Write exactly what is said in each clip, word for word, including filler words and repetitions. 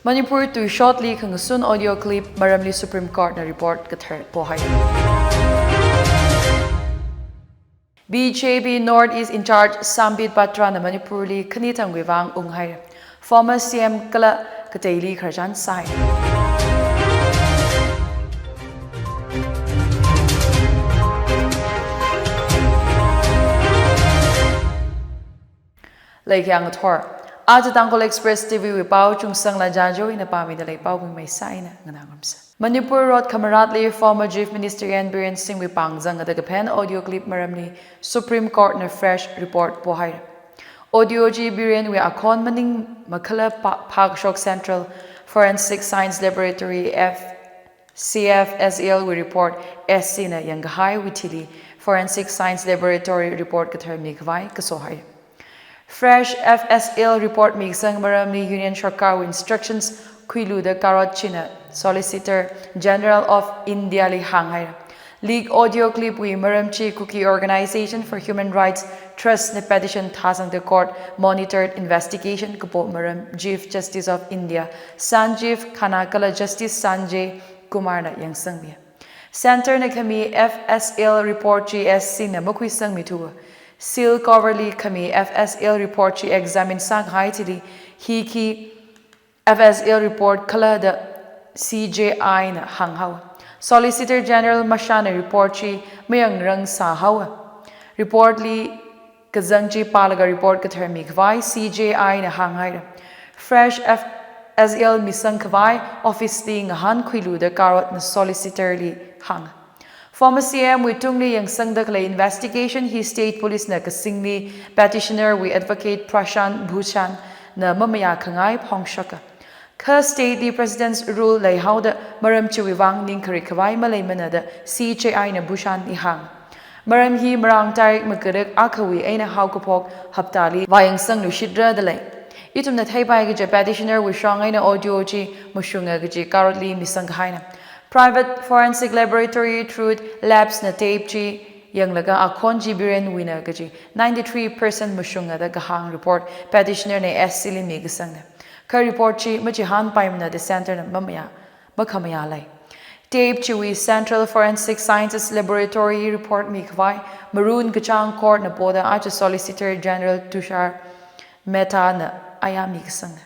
Manipur tuishotli khangasun audio clip maramli Supreme Court na report kathar pohai. B J P North East in charge Sambit Patra na Manipur li khanithangwui vang unghai. Former C M kala kateili khararchan sāhai. Leikhyang ngathor. Aja Tangkhul Express T V wui pao Chungsangla Jajo ina pāmida lei, paobing maisā ina nganā ngarumsa. Manipur rot khamaratli former Chief Minister N Biren Singh wui pāng zangda kaphen audio clip maramli Supreme Court na fresh report pohai. Audio chi Biren wui akhon maning makhala pa-, phākashok Central Forensic Science Laboratory F C F S L wui report S C na yangkahaiwui thili Forensic Science Laboratory report kathar mikhavai kasohai. Fresh F S L report mikasang maramli Union Sarkar wui instructions khuiluda Karot china Solicitor General of India li hānghai. Leak audio clip wui maram chi Kuki Organization for Human Rights Trust na petition thāsangda court monitored investigation kapo maram Chief Justice of India Sanjiv Khanna kala Justice Sanjay Kumar na yangsangmi. Center na khami F S L report chi S C na makhuisangmi thuwa. Seal cover li khami F S L report chi examine sākahai thili hi khi F S L report khala da C J I na hānghao. Solicitor General Mashana report chi mayangrang sāhao. Report li kazang chi pālaga report kathar mikhavai C J I na hānghaira. Fresh F S L misangkhavai office li ngahānkhuiluda Karot na Solicitor li hāng. Former C M wui tungli yangsangda khalei investigation hi State Police na kasingli petitioner wui advocate Prashant Bhushan na mamayākhangai phongshaka. Kha state li President's Rule leihaoda maram chiwui vang ningkharik khavai maleimana da C J I na Bhushan li hāng. Maram hi marāng tarik makarak akhawui eina haokaphok haptali vāyangsangluishitra da lei. Ithumna theipai kaja petitioner wui shong eina audio chi mashunga kaji Karot li misangkahaina. Private forensic laboratory Truth Labs na tape chi yanglaga akhon chi Biren wuina kaji ninety-three percent mashunga da kahāng report petitioner na S C li mikasangna. Kha report chi machihānpaimana da center na mamayā, makhamayā lei. Tape chiwui Central Forensic Sciences Laboratory report mikhavai marun kachāng court na poda aja Solicitor General Tushar Mehta na aya mikasangna.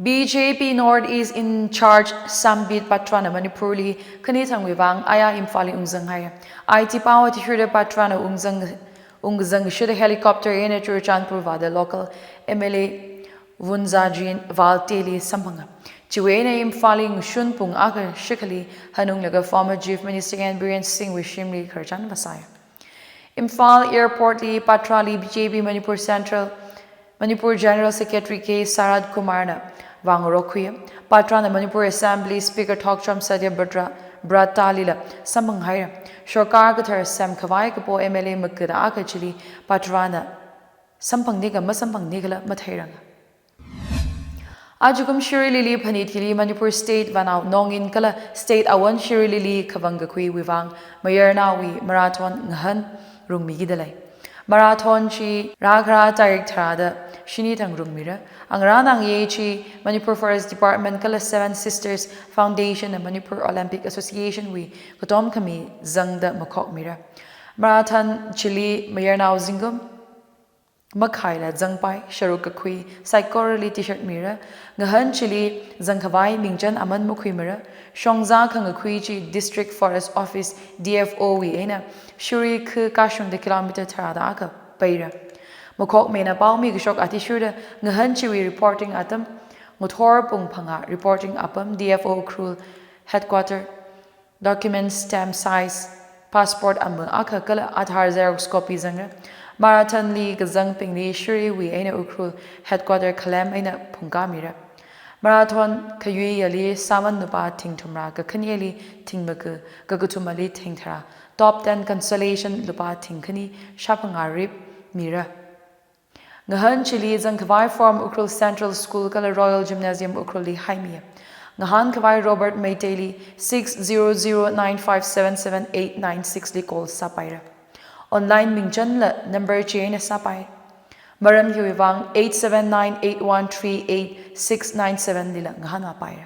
B J P North East in charge Sambit Patra na Manipur li khanithangwui vang aya Imphal li ungzanghai. I T pao athishurda Patra na ungzang, ungzangshida helicopter eina Churachandpur vāda local M L A Vunzajin Valte li samphanga. Chiwui eina Imphal li ngashun pung akha shikhali hanunglaga former Chief Minister N Biren Singh wui shimli khararchan vāsai. Imphal Airport li Patra li B J P Manipur Central, Manipur General Secretary K Sarat Kumar na vāngarok khuiya. Patra na Manipur Assembly Speaker Thokchom Satyabrat-, Brata lila samphanghaira. Sarkar kathar semkhavai kapo M L A makada akha chili Patra na samphangnika masamphangnikhala matheiranga. Ajakum Shirui Lily phanit hili Manipur State Vanao Nongin kala State Awon Shirui Lily khavang kakhuiwui vang mayarnaowui marathon ngahān rungmikida lei. Marathon chi rākhara tarik tharāda shini thang rungmira. Angarān angayei chi Manipur Forest Department kala Seven Sisters Foundation na Manipur Olympic Association wui katom khami zangda makhokmira. Marathon chili mayarnao zingkum makhaila zangpai, sharuk kakhui saikorali T-shirt mira. Ngahān chili zangkhavai mingchan aman makhuimara. Shongza khangakhui chi District Forest Office, D F O wui eina Shirui khu kashungda kilometer tharāda akha paira. Makhokmeina paomi kashok athishurda ngahān chiwui reporting atam ngathor pung phangā reporting apam D F O Ukhrul Headquarter document stamp size, passport ama akha kala Aadhaar xerox copy zangra. Marathon li kazangbingli Shiruiwui eina Ukhrul Headquarter khalem eina phungkāmira. Marathon khayuiyali sāman lupā thingthumrā, kakhaneli thingmaka, kakathumali thingtharā, top ten consolation lupā thingkhani shāphangā rip mira. Ngahān chili zangkhavai form Ukhrul Central School kala Royal Gymnasium Ukhrul li haimi. Ngahānkhavai Robert Meitei li six zero zero nine five seven seven eight nine six li call sāpaira. Online mingchanla number chi eina sāpai. Maram hiwui vang eight seven nine eight one three eight six nine seven lila ngahānvā paira.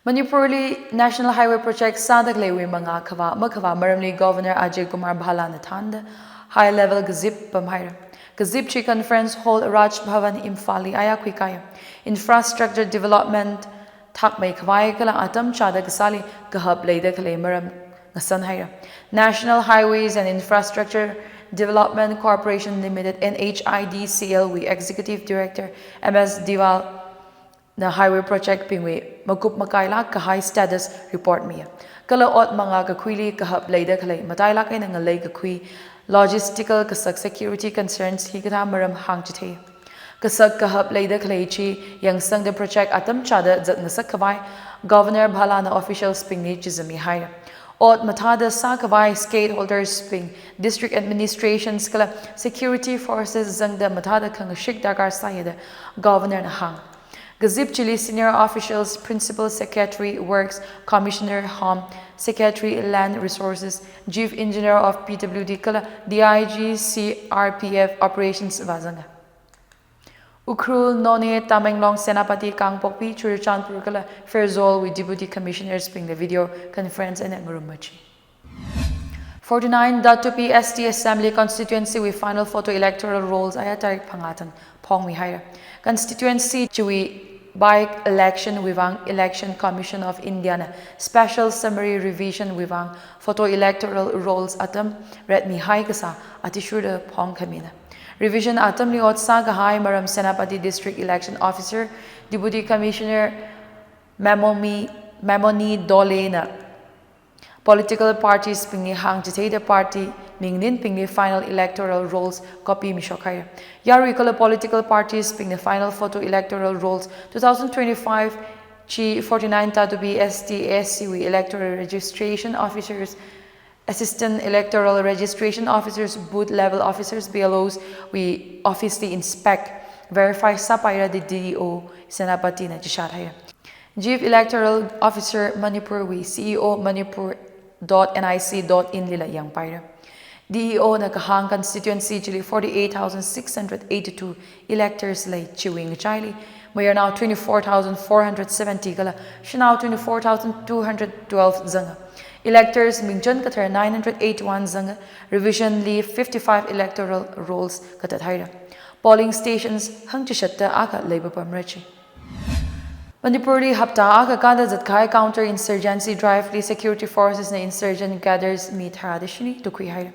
Manipurli National Highway Project sāda khaleiwui mangā khavā makhavā maramli Governor Ajay Kumar Bhalla na thānda high level kazip pamhaira. Kazip chi Conference Hall Raj Bhavan Imphalli aya khuikāya. Infrastructure development thakmei khavai kala atam chāda kasāli kahap leida khalei maram ngasanhaira. National Highways and Infrastructure Development Corporation Limited, N H I D C L wui Executive Director M S Diwal na highway project bingwui makup makailāk kahai status report miya. Kala ot mangā kakhuili kahap leida khalei matailāk eina ngalei kakhui, logistical kasak, security concerns hikathā maram hāngchithei. Kasak kahap leida khalei chi yangsangda project atam chāda zatngasak khavai Governor Bhalla na officials bingli chizami haira. Ot mathāda sākhavai stakeholders bing, district administrations kala security forces zangda mathāda khangashik darkar sāya da Governor na hāng. Kazip chili senior officials, Principal Secretary Works, Commissioner Home, Secretary Land Resources, Chief Engineer of P W D kala D I G C R P F Operations vāzanga. Ukhrul, Noney, Tamenglong, Senapati, Kangpokpi, Churachandpur kala Pherzawl wui Deputy Commissioners bingli video conference eina ngarumma chi. Forty-nine Tatupi S T Assembly Constituency wui final photo electoral rolls aya tarik phangā thang phongmi haira. Constituency chiwui by-election wui vang Election Commission of India na special summary revision wui vang photo electoral rolls atam ratmi hai kasā athishurda phongkhamina. Revision atamli ot sākahai maram Senapati District Election Officer, Deputy Commissioner Mamoni, Mamoni Dole na political parties bingli hāngchitheida party mingninbingli final electoral rolls copy mishok haira. Yarui kala political parties bingna final photo electoral rolls two thousand twenty-five chi forty-nine Tatupi S T A S C wui electoral registration officers, Assistant Electoral Registration Officers, Booth Level Officers, B L Os wui office li inspect, verify sāpaira da D E O Senapati na chishat haira. Chief Electoral Officer Manipur wui C E O Manipur dot N I C dot in lila yangpaira. D E O na kahāng constituency chili forty-eight thousand six hundred eighty-two electors lei, chiwui ngachaili mayarnao twenty-four thousand four hundred seventy kala shanao twenty-four thousand two hundred twelve zanga. Electors mingchan kathar nine hundred eighty-one zanga, revision li fifty-five electoral rolls katat haira. Polling stations hangchishatta akha leipapamra chi. Manipurli hapta akha kada zatkahai counter insurgency drive li security forces na insurgent cadres mi tharāda shini tukhui haira.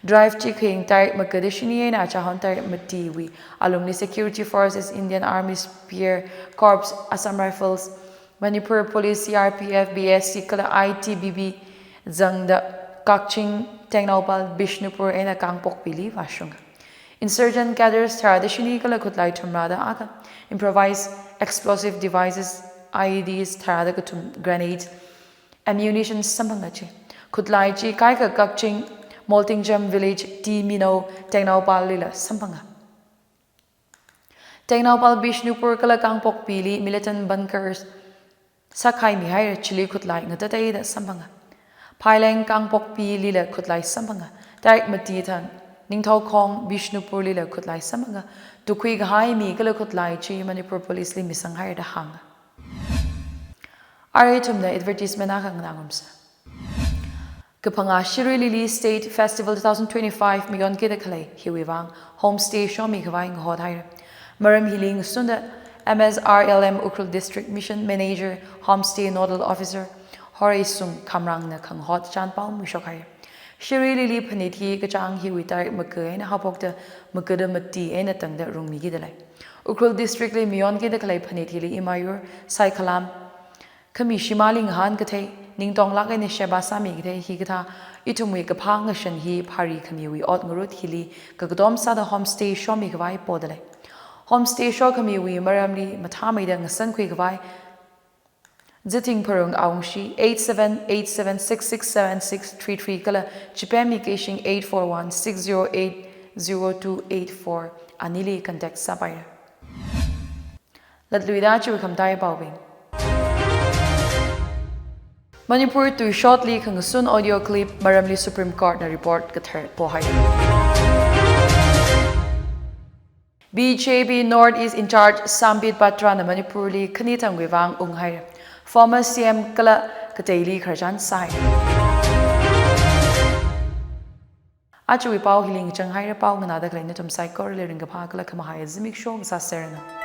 Drive chi khaying tarik makada shini eina achahon tarik matiwui alungli security forces, Indian Army Spear Corps, Assam Rifles, Manipur Police, C R P F, B S C kala I T B P zangda Kakching, Tengnoupal, Bishnupur eina Kangpokpili vāshunga. Insurgent cadres tharāda shini kala khutlai thumrada akha improvised explosive devices, I E Ds tharāda kathum grenade, ammunition samphanga chi. Khutlai chi kaikha Kakching, Moltingjam Village, T Mino, Tengnoupal lila samphanga. Tengnoupal Bishnupur kala Kangpokpili militant bunkers sākhaimi haira, chili khutlai ngatateida samphanga. Phaileng Kangpokpilila khutlai samphanga. Tarik mati thang Ningthoukhong Bishnupurlila khutlai samphanga. Tukhui kahai mi kala khutlai chi Manipur Police li misang haira da hānga. Arui ithumna advertisement akha nganā ngarumsa. Kaphangā Shirui Lily State Festival two thousand twenty-five mayonkida khalei hiwui vang homestay shomi khavai ngahot haira. Maram hili ngasunda M S R L M Ukhrul District Mission Manager, Homestay Nodal Officer Horeisung Khamrangna khangahot chānpao mishok haira. Shirui Lily phanit hi kachāng hiwui tarik maka eina haophokta makada mati eina tangda rungmikida lei. Ukhrul District li mayonkida khalei phanit hili Imayur, Saikhalam, khami shimāli ngahān kathei, ningtonglāk eina sheba sāmi kathei hikathā ithumwui kaphā ngashan hi phari khamiwui ot ngarut hili kakatom sāda homestay shomi khavai poda lei. Homestay shokhamiwui maramli mathāmeida ngasankhui khavai Zithing Pharung Awungshi, eight seven eight seven six six seven six three three kala Chipemmi Keishing, eight four one six zero eight zero two eight four anili contact sāpaira. Latluida chiwui khamataiya paobing. Manipur tui shotli khangasun audio clip maramli Supreme Court na report kathar pohai. B J P North East in-charge Sambit Patra na Manipur li khani tangwui vang unghaira. Former C M kala kateili khararchan sāhaira. Ajawui pao hili ngachang haira. Pao nganāda khalei nathum saikorali ringkaphā kala khamahai zimiksho ngasāseranu.